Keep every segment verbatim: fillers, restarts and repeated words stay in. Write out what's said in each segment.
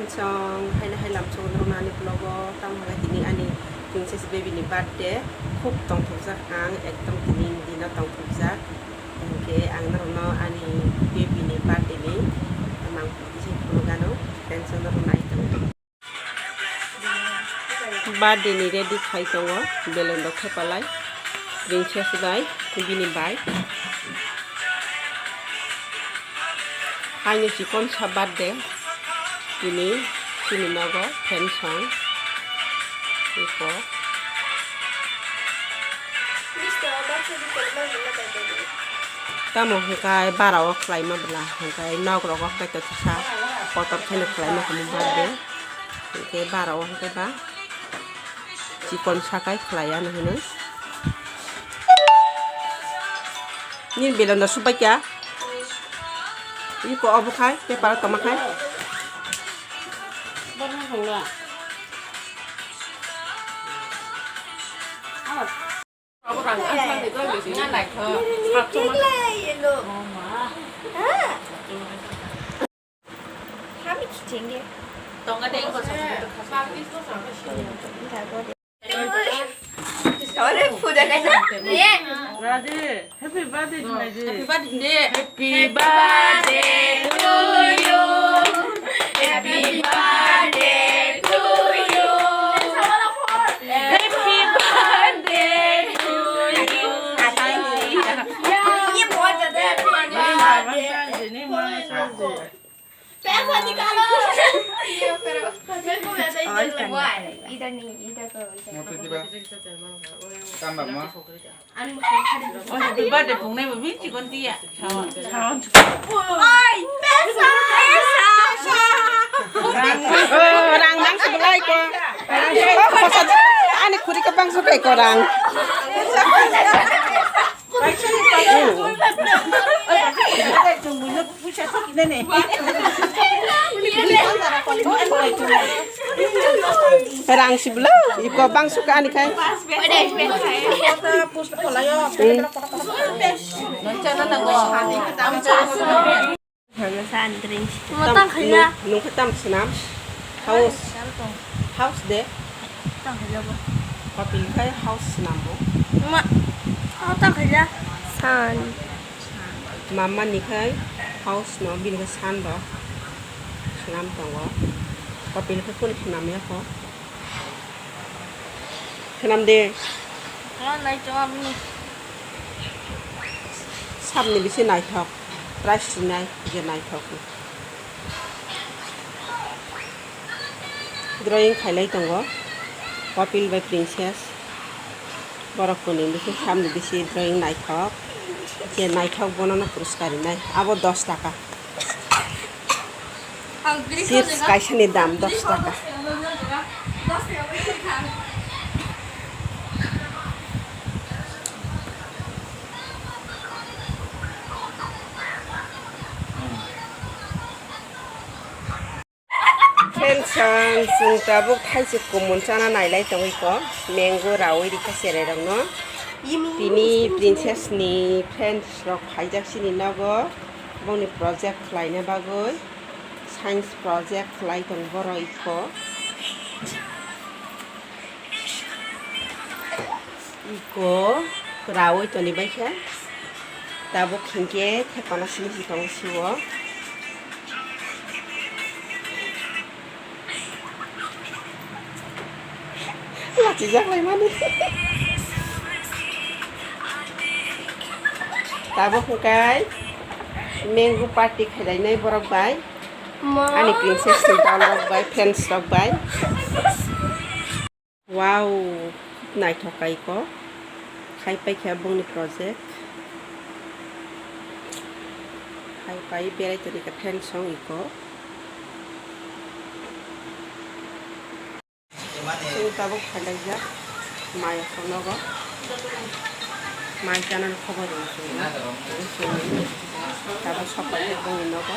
Chong, haino hai lamsok norokno ani vlog o, tamo hwnba tini ani princess baby ni birthday, khub tongthokjak ang, ekdom tini dino tongthokjak, hinkhe ang norokno ani baby ni birthday ni mangpili se phunukgano, friends norok nai tongo. Birthday ni ready khai tongo, belon rok thepalai, princess bai, bini bai. Haino chikon sa birthday, tini chini nogo fan song. Iko. Tamo hwnkhe bara o khlaima bwla, hwnkhe nok rogo hwnkhe totisa kotor khaino khlaima hwnwi birthday. Hwnkhe bara o hwnkhe ba chikon sakai khlai ano hwnwi. Nini belon da subai kya? Iko obo khai, paper toma khai. Happy birthday, happy birthday to you. Happy birthday to you. Happy birthday to you. Happy birthday. Pesa nikalo. Oi, kan. Ida ni, ida ko, ida ko. Mote diba? Tamba mo? Oi, happy birthday pungnai bo bini chikon tiya. Oi, pesa, pesa, pesa. Rang, oh, rang nang sebelah ko. Ani khuri ke bangso kai ko rang. Rang siblo, iko bangso ka ani khai. Hmm. Hano sa andring. Tamo tang khaya. Nung, nung khe tam swnam? House. House de. Tang khaya bo. Kapil khai house swnam bo. Ma. Oh, tang khaya. San. Mama ni khai house no, bini khai san rok swnam tongo. Kapil khai kun swnam ya kho. Khnam de. Khnam nai chwng aboni. Sabni bisi naithok. Price rinai je naithok. Drawing khailai tongo. Kapil bai Princess. Borok kuni bisi sabni bisi drawing naithok. Je naithok bonono puraskar rinai. Abo dos taka. Chips kaisani dam dos taka. Friends, ang chwng tabuk thaisuk kumun chana nailai tongwi ko, mango rawi rikha cherai rokno. Tini princess ni friends rok phaijak chini nogo, bongni project khlaina bagwi. Science project khlai tong borok iko. Iko rawi toni bai khe. Tabuk hinkhe thepana simi si tongo siwo. Lachijak lai mani. Tabuk hwnkhe mango party khailai nai borok bai. Ma. Ani princess ni dol rok bai, friends rok bai. Wow, naithok kai ko. Khai pai khe bongni project. Khai pai berai toni khe friends song iko. Chwng tabuk phailaijak mai nogo. Mai chanani khobor rwng chwng. Tabuk sok paijak bongni nogo.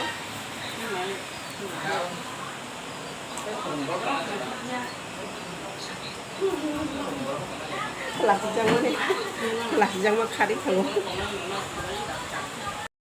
Lachijakmani, lachijakma kharwi thango.